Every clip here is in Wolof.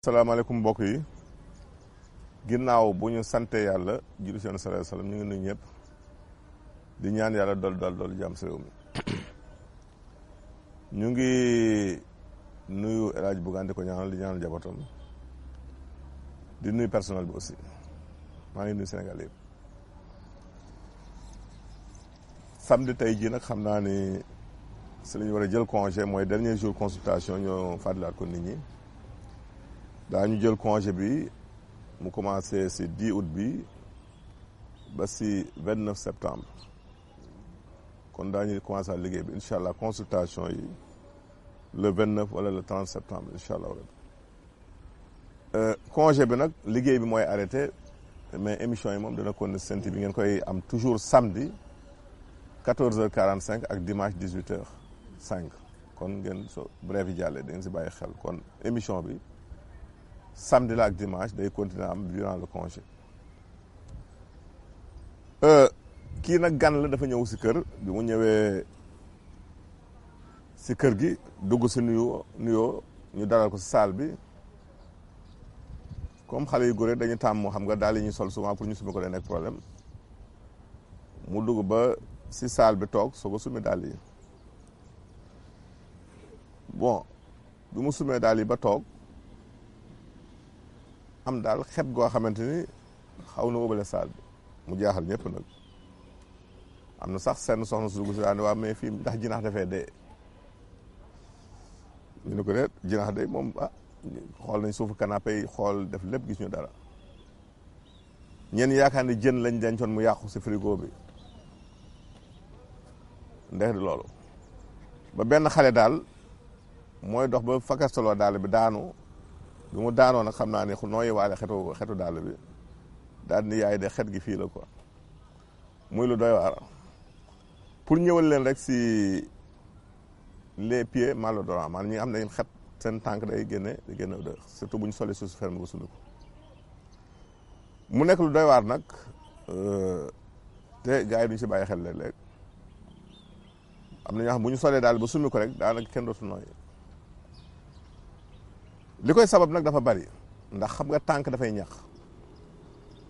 salaamaaleykum mbokk yi ginnaaw bu ñu sante yàlla julli ci Yonent sallallahu alayhi wasallam ñu ngi nuyu ñëpp di ñaan yàlla dool jàmm si réew mi ñu ngi nuyu El Hadj Bougane di ko ñaanal di ñaanal njabootam di nuyu personnel bi aussi maa ngi nuyu Sénégal yëpp. samedi tey jii nag xam naa ni si la ñu war a jël congé mooy dernier jour consultation ñoo fàttaliwaat ko nit ñi. daañu jël congé bi mu commencé si 10 août bi ba si 29 septembre kon daañu commencé à liggéey bi incha allah consultation yi le 29 wala le 30 septembre incha allah. congé bi nag liggéey bi mooy arrêté mais émission yi moom dana continuer senti bi ngeen koy am toujours samedi 14h45 ak dimanche 18h05 kon ngeen so bref yi jàllee da ngeen si bàyyi xel kon émission bi. samedi la ak dimanche day continuer am durant le congé kii nag gan la dafa ñëw si kër bi mu ñëwee si kër gi dugg si nuyoo ñu dalal ko si salle bi comme xale yu góor dañu tàmm xam nga daal yi ñuy sol souvent pour ñu sumi ko day nekk problème mu dugg ba si salle bi toog soo ko sumi daal yi bon bi mu sumee daal yi ba toog am daal xet goo xamante ni xaw na wóobale saal bi mu jaaxal ñëpp nag am na sax seen soxna su dugg si daal ne waa mais fii ndax jinax dafee dee ñu ne ko de jinax de moom xool nañ suufu canapé yi xool def lépp gis ñu dara ñenn yaakaar ni jën lañ dencoon mu yàqu si frigo bi ndex di loolu ba benn xale daal mooy dox ba fakastaloo daal bi daanu bi mu daanoo nag xam naa ne nooyi waale xetu dàll bi daal ni yaay de xet gi fii la quoi muy lu doy waar pour ñëwal leen rek si les pieds malodorants maanaam ñi nga xam ne xet seen tànk day génne odeur surtout bu ñu solee suuf si ferme ba sumi ko mu nekk lu doy waar nag te gars yi duñu si bàyyi xel léeg-léeg am na ñoo xam bu ñu solee daal ba sumi ko rek daanaka kenn dootu nooy li koy sabab nag dafa bari ndax xam nga tànk dafay ñax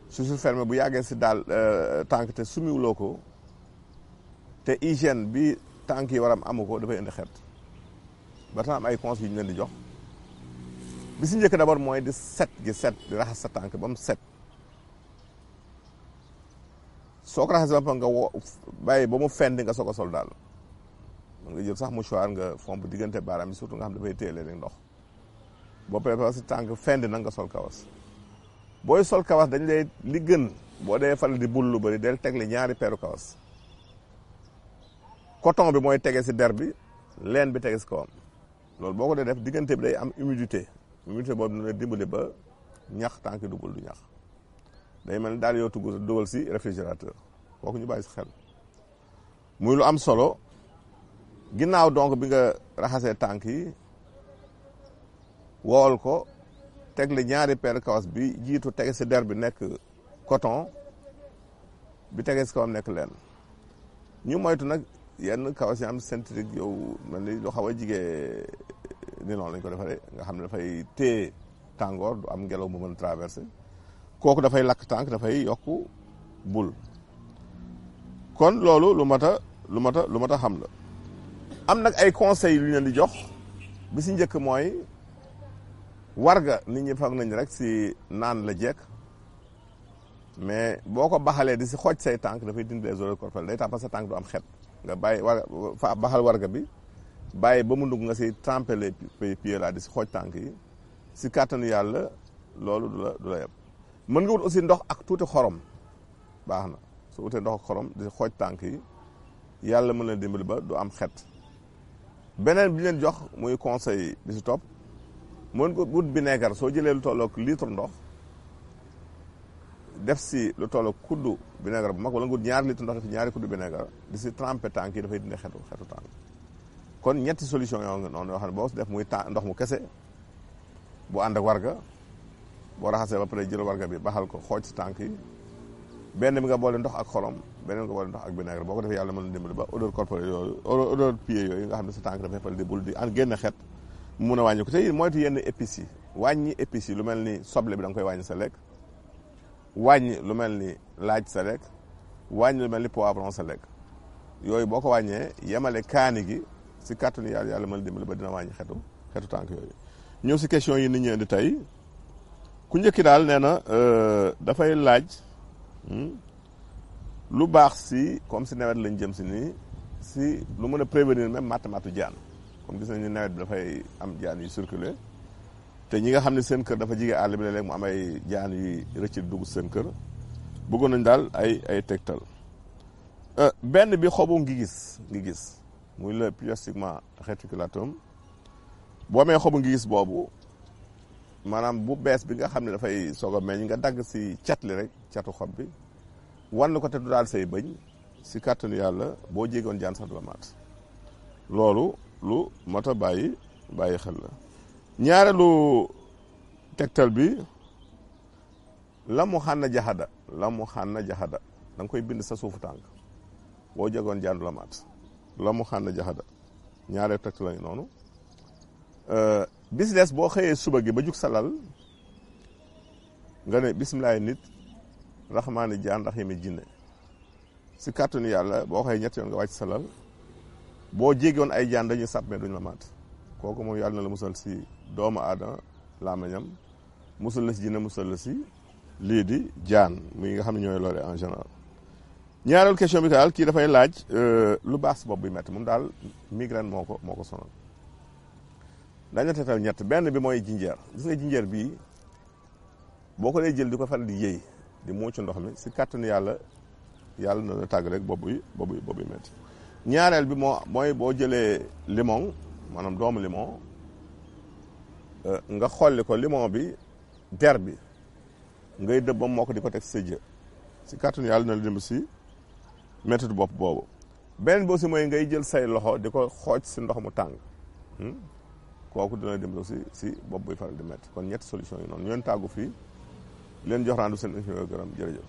su fermé bu yàggee si daal tànk te sumiwuloo ko te hygiène bi tànk yi waram amu ko dafay indi xet ba tax am ay conseils yu ñu leen di jox bi si njëkk d'abord mooy di set di raxas sa tànk ba mu set soo ko raxasee ba nga bàyyi ba mu fendi nga soog a sol daal nga jël sax mouchoir nga fomp diggante baaraam yi surtout nga xam dafay téye leen ndox boo préparé si tànk fendi na nga sol kawas booy sol kawas dañ lay li gën boo dee faral di bul lu bëri del tegle ñaari peeru kawas coton bi mooy tege si der bi leen bi tege si kawam loolu boo ko dee def diggante bi day am humidité boobu dina dimbali ba ñax tànk du ñax day mel ni daal yow tugg dugal si réfrigérateur kooku ñu bàyyi si xel muy lu am solo ginnaaw donc bi nga raxasee tànk yi wool ko tegle ñaari paire kawas bi jiitu tege si der bi nekk coton bi tege si kawam nekk leen ñu moytu nag yenn kawas yi am synthétique yow mel ni lu xaw a jigee ni noonu lañ ko defaree nga xam ne dafay téye tàngoor du am ngelaw bu mën traversé kooku dafay lakk tànk dafay yokku bul kon loolu lu mat a xam la am nag ay conseils yu ñu leen di jox bi si njëkk mooy warga nit ñi foog nañ rek si naan la jekk mais boo ko baxalee di si xooj say tànk dafay dindi les odeurs corporelles day tax parce que sa tànk du am xet nga bàyyi fa baxal warga bi bàyyi ba mu dugg nga si tremper les pieds là di si xooj tànk yi si kàttanu yàlla loolu du la yeb mën nga wut aussi ndox ak tuuti xorom baax na su wutee ndox ak xorom di si xooj tànk yi yàlla mën leen dimbali ba du am xet beneen bi ñu leen jox muy conseil bi si topp mën ko wut vinaigre soo jëlee lu tollook litre ndox def si lu tollook kuddu vinaigre bu mag wala nga wut ñaari litre ndox def ñaari kuddu vinaigre di si tremper tànk yi dafay dindi xetu tànk kon ñetti solution yoo nga noonu yoo xam ne boo si def muy ndox mu kese bu ànd ak warga boo raxasee ba pare jël warga bi baxal ko xooj si tànk yi benn bi nga boole ndox ak xorom beneen nga boole ndox ak vinaigre boo ko defee yàlla mën na dimbali ba odeur corporelle yooyu odeur pied yooyu nga xam ne sa tànk dafay fal di bul di génn xet mu mun a wàññi ko te moytu yenn épices yi wàññi épices yi lu mel ni soble bi da nga koy wàññi sa lekk wàññi lu mel ni laaj sa lekk wàññi lu mel ni poivron sa lekk yooyu boo ko wàññee yemale kaani gi si kàttanu yàlla mën a dimbali ba dina wàññi xetu tànk yooyu. ñëw si question yi nit ñi indi tey ku njëkki daal nee na dafay laaj lu baax si comme si nawet lañ jëm si nii si lu mën a prévenir même matu jaan comme gis nañu nawet bi dafay am jaan yu circulé te ñi nga xam ne seen kër dafa jige àll bi léeg-léeg mu am ay jaan yuy rëcc dugg seen kër bëggoon nañ daal ay tegtal. benn bi xobu ngi gis muy le Piostigma reticulatum boo amee xobu ngi gis boobu maanaam bu bees bi nga xam ne dafay soog a meññ nga dagg si cat li rek catu xob bi wan ko te du daal say bëñ si kàttanu yàlla boo jéegoon jaan sax du la maat loolu lu mot a bàyyi xel la. ñaareelu tegtal bi la mu xànna jaxada da nga koy bind sa suufu tànk boo jéegoon jaan du la maat la mu xànna jaxada ñaareelu tegtal lañu noonu. bis des boo xëyee suba gi ba jug sa lal nga ne bisimilaay nit raxmaani jaan raxiimi jinne si kàttanu yàlla boo xëyee ñetti yoon nga wàcc sa lal boo jéggoon ay jaan dañuy sàpp mais duñ la maat kooku moom yàlla na la musal si doomu aadama làmmiñam musal la si jinne musal la si lii di jaan muy nga xam ne ñooy loole en général. ñaareelu question bi daal kii dafay laaj lu baax si bopp bi métti moom daal migraine moo ko sonal. dañu teetal ñett benn bi mooy jinjeer gis nga jinjeer bii boo ko dee jël di ko faral di yëy di muucu ndox mi si kàttanu yàlla na la tàgg rek bopp bi métti. ñaareel bi mooy boo jëlee limon maanaam doomu limon nga xolli ko limon bi der bi ngay dëb ba moo ko di ko teg sa jë si kàttanu yàlla na la dem si métti bopp boobu. beneen bi aussi mooy ngay jël say loxo di ko xooj si ndox mu tàng. kooku dina dem aussi si bopp buy faral di métti kon ñetti solution yi noonu ñoo tàggu fii leen jox rendu seen émission gërëm jërëjëf.